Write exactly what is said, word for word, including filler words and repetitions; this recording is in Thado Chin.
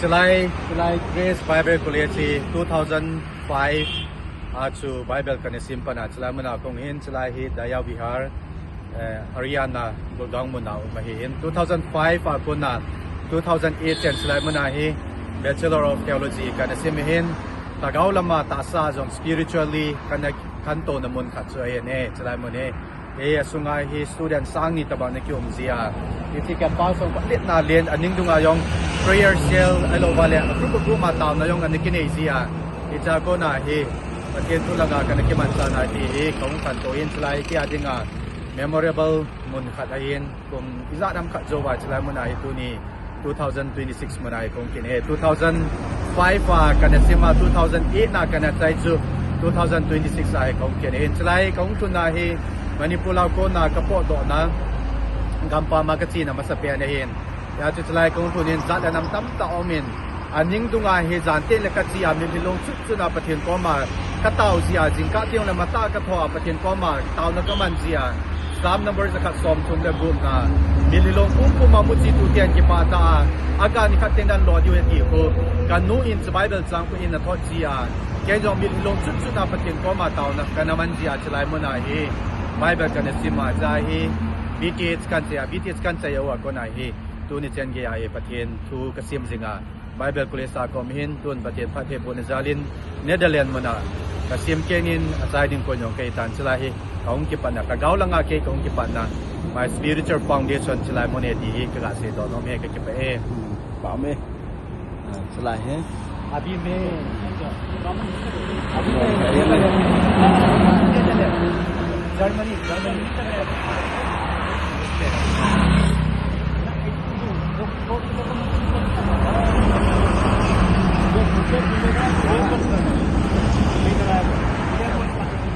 Chulai, chulai Grace Bible College hi two thousand five a chu Bible kana sim pan a chulai mun a kong hin, chulai hi Daya Vihar, eh, Haryana, Gurgaon mun a um ahi in. Two thousand five a kon a two thousand eight chan chulai mun a hi Bachelor of Theology kana sim ahin. Lhagao lam a tahsa jong spiritually kana khantouna mun khat chu ahi in, chulai mun hi. Hi a sunga hi student sang ni tobang ana kium jia. Hiche campus jong phatah in alen, aning dunga jong prayer cell, ahilouva le group group a taona jong ana kinei jia. Hiche a kon a hi Pathen thu langa kana kimanchah na hi, hi kahung khantou in, chulai kei a dinga memorable mun khat ahin, kum ijat ham khat jouva chulai mun a hi tuni two thousand twenty-six mun a hi kahung kit in ahi. Two thousand five a kana sim a, two thousand eight na kana chai chu two thousand twenty-six a hi kahung kit in ahi. Chulai kahung lhun a hi Manipur a kon a kapotdoh na gampam a kachena masapen ahin. Hia chu chulai kahung lhun in jat le nam tamtah aum in, aning dunga hi jan teng le kache a mitlhi long chut chut a Pathen koma katao jia, jingkah teng le matah kathoh a Pathen koma taona kaman jia. Psalm number jakhat somthum le gup na, mitlhi long pumpum a muchi tu ten kipah tah a, aga nikhat teng dan lo diu ahi ti khu kanu in chu Bible chang khu in athot jia. Ken jong mitlhi long chut chut a Pathen koma taona kana man jia chulai mun a hi Bible kana sim a, chulai hi B Th kan chai a, B Th kan chai a kon a hi tuni chan gei a hi Pathen thu kasim jinga. Bible College a kom hin tun Pathen phattheibohna jal in Netherlands mun a kasim keng in achai ding kon jong kahi tan, chulai hi kahung kipatna, lhagao langa kei kahung kipatna, my spiritual foundation chulai mun e ti hi kaga seidoh nom e, kakipah e. Hmm, pah e. Ah, chulai hi. Abi me. Abi me. Germany, Germany.